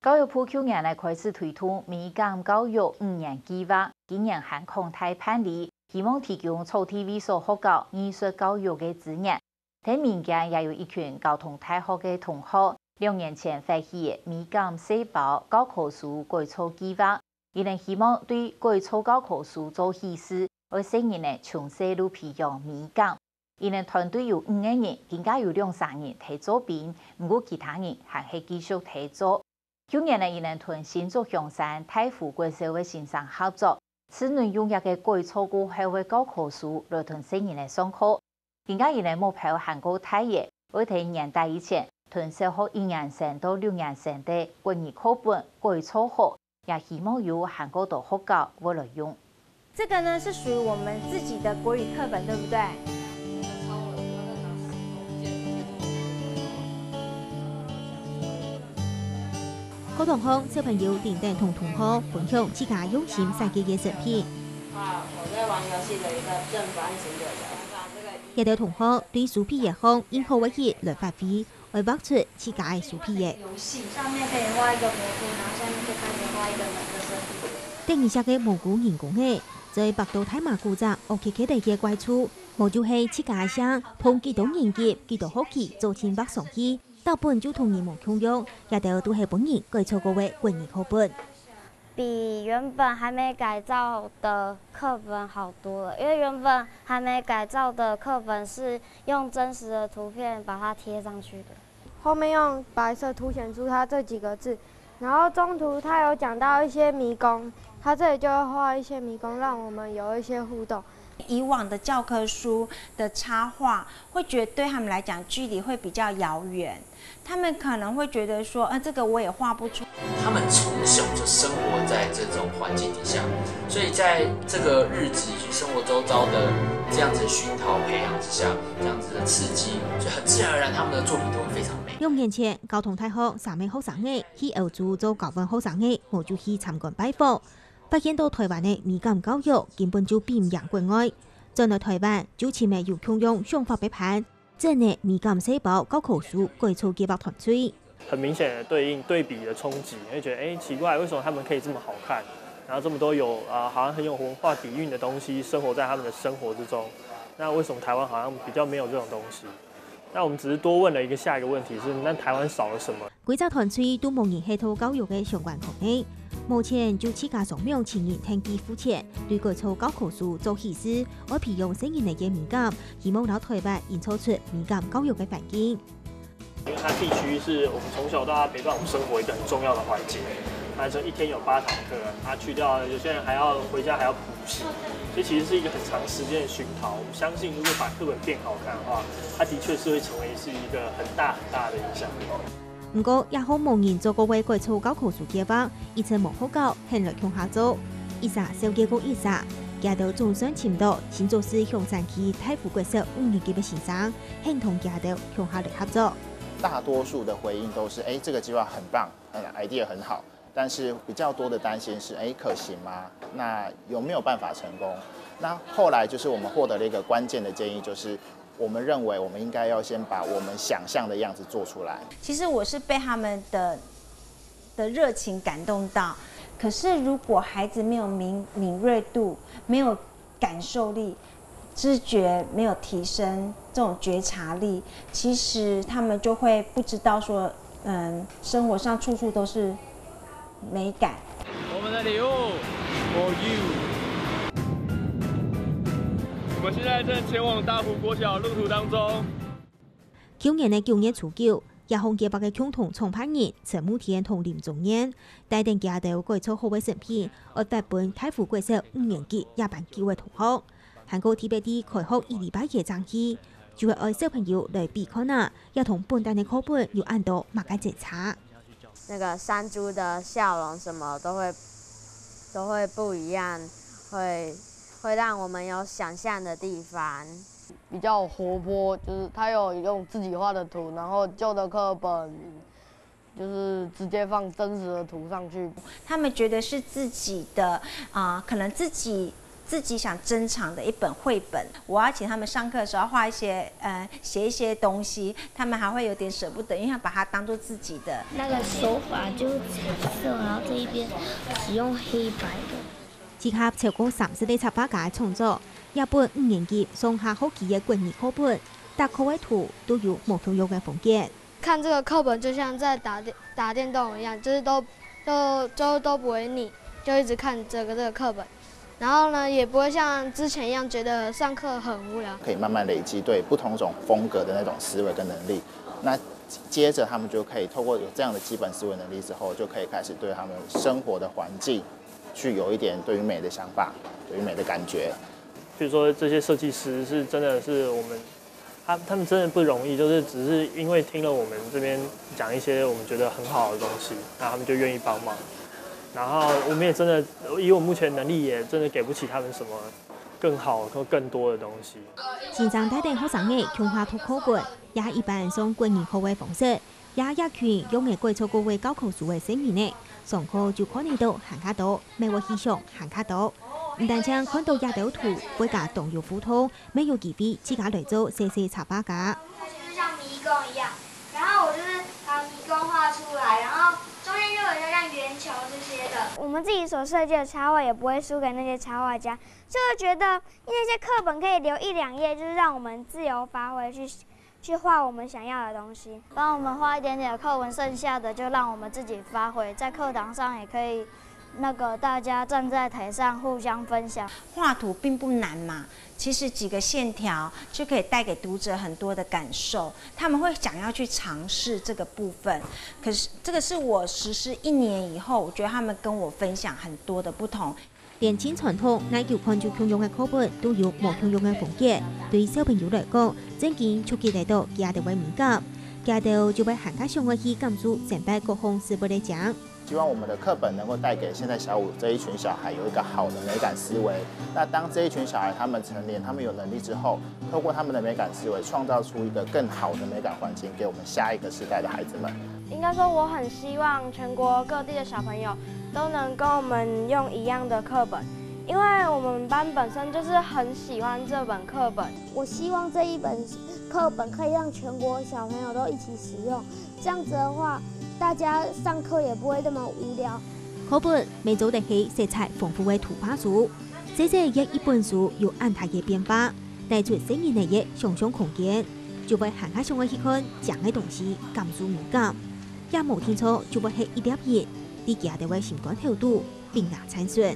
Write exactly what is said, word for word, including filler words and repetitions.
教育部舊年來開始推動美感教育五年計畫，今年還擴大辦理，希望提供草地位所學校藝術教育个資源。在民間也有一群交通大學个同學，兩年前發起美感細胞教科書改造計畫，佢等希望對改造教科書做起始，愛細人仔從細就培養美感。佢等團隊有五個人，今下有兩儕人在做兵，毋過其他人還係繼續在做。舊年呢，佢等同新竹香山大湖國小个先生合作，試用這個改造過後个教科書來同細人仔上課。今下佢等目標還過大个，愛在年底以前，同小學一年生到六年生个國語課本改造好，也希望有還過多學校會來用。 這個呢是屬於我們自己的國語課本，對不對？課堂項，小朋友定定同同學分享自家用心設計个作品。啊，我在玩遊戲的一個正方形的人。這兜同學對書皮仔項用好个筆來發揮， 愛畫出自家个書皮仔。遊戲上面可以畫一個蘑菇，然後下面就開始畫一個人的身體。等一下个蘑菇人工仔，再畫到大馬古跡烏漆漆个怪獸，無就係自家个姓，同幾多年級、幾多學期做陣畫上去，大本就同人無共樣，這兜都係分人改造過个國語課本。 比原本還沒改造的課本好多了，因為原本還沒改造的課本是用真實的圖片把它貼上去的。後面用白色凸顯出它這幾個字，然後中途它有講到一些迷宮，它這裡就會畫一些迷宮，讓我們有一些互動。以往的教科書的插畫，會覺得對他們來講距離會比較遙遠。 他們可能會覺得說，呃，這個我也畫不出。他們從小就生活在這種環境底下，所以在這個日子以及生活周遭的這樣子的熏陶培養之下，這樣子的刺激，所以很自然而然，他們的作品都會非常美。兩年前，交通大學三名學生仔去歐洲做交換學生仔，無就去參觀拜訪，發現到台灣个美感教育根本就比毋贏國外。轉來台灣，就尋了有共樣想法个伴， 正个美感細胞教科書改造計畫團隊。很明顯的對應對比的衝擊，你會覺得哎奇怪，為什麼他們可以這麼好看，然後這麼多有啊好像很有文化底蘊的東西生活在他們的生活之中，那為什麼台灣好像比較沒有這種東西？那我們只是多問了一個下一個問題是，那台灣少了什麼？規隻團隊都無人係讀教育个相關科系，目前就自家上網尋人登記付錢，對改造教科書做起始，愛培養細人仔个美感， 希望摎台灣營造出美感教育个環境。因為它地區是我們從小到大陪伴我們生活一個很重要的環節。那這一天有八堂課，啊，去掉有些人還要回家還要補習，所以其實是一個很長時間的熏陶。我們相信，如果把課本變好看的話，它的確是會成為是一個很大很大的影響力。 毋過，這項無人做過个改造教科書計畫，一直無學校肯來共下做。一儕少計過一儕，佢兜總算尋到新竹市香山區大湖國小五年級个先生，肯同佢兜共下來合作。大多數的回應都是，哎，這個計劃很棒，嗯，idea 很好，但是比較多的擔心是，哎，可行嗎？那有沒有辦法成功？那後來就是我們獲得了一個關鍵的建議，就是 我們認為我們應該要先把我們想像的樣子做出來。其實我是被他們的的熱情感動到，可是如果孩子沒有敏敏銳度，沒有感受力，知覺沒有提升，這種覺察力，其實他們就會不知道說，嗯，生活上處處都是 美感。我們的禮物for you。我們現在正前往大湖國小路途當中。舊年个九月初九，這項計畫个共同創辦人陳慕天同林宗彥，帶等佢兜改造好个成品，愛發分大湖國小五年級這班九个同學。還過特別在開學一禮拜个前去，就會愛小朋友來比看啊，這同本旦个課本有恁多麼个精差。 那個山豬的笑容什麼都會都會不一樣，會會讓我們有想像的地方。比較活潑，就是他有用自己畫的圖，然後舊的課本就是直接放真實的圖上去。他們覺得是自己的啊、可能自己自己想珍藏的一本绘本，我要请他们上课的时候画一些，呃，写一些东西，他们还会有点舍不得，因为要把它当做自己的。那个手法就是彩色，然后这一边使用黑白的。集合超过三十个插画家个创作，這本五年級上下學期个國語課本，逐課个圖都有無共樣个風格。看这个课本就像在打电打电动一样，就是都都就都不会腻，就一直看这个这个课本。然后呢，也不会像之前一样觉得上课很无聊。可以慢慢累积对不同种风格的那种思维跟能力。那接着他们就可以透过有这样的基本思维能力之后，就可以开始对他们生活的环境去有一点对于美的想法，对于美的感觉。比如说这些设计师是真的是我们，他他们真的不容易，就是只是因为听了我们这边讲一些我们觉得很好的东西，那他们就愿意帮忙。然后我们也真的以我目前能力也真的给不起他们什么更好或更多的东西。先生帶等學生仔共下讀課本，也一般上國語課个方式，也一群用个改造過个教科書个細人仔，上課就看得到還較多，乜會去想還較多。毋單淨看到這兜圖，會加當有互動，乜有機會自家來做細細插畫家。它就是像迷宫一样，然后我就是把迷宫画出来，然后中间就有一个像圆球这些的。我们自己所设计的插画也不会输给那些插画家，就会觉得那些课本可以留一两页，就是让我们自由发挥去去画我们想要的东西。帮我们画一点点课文，剩下的就让我们自己发挥，在课堂上也可以那个大家站在台上互相分享。画图并不难嘛，其实几个线条就可以带给读者很多的感受，他们会想要去尝试这个部分。可是这个是我实施一年以后，我觉得他们跟我分享很多的不同。連盡傳統耐久看就共樣个課本都有無共樣个風格，對小朋友來講，正經觸及得到佢兜个美感，佢兜就會還較想愛去感受先輩各項事物个靚。希望我们的课本能够带给现在小五这一群小孩有一个好的美感思维。那当这一群小孩他们成年，他们有能力之后，透过他们的美感思维，创造出一个更好的美感环境给我们下一个世代的孩子们。应该说，我很希望全国各地的小朋友都能跟我们用一样的课本，因为我们班本身就是很喜欢这本课本。我希望这一本课本可以让全国小朋友都一起使用，这样子的话，大家上课也不会那么无聊。課本乜做得係色彩豐富个圖畫書，細細个一本書有恁大个變化，帶出細人仔个想像空間，就會還較想愛去看靚个東西，感受美感。也無定著就會係一粒印，在佢兜个心肝頭肚，並牙燦順。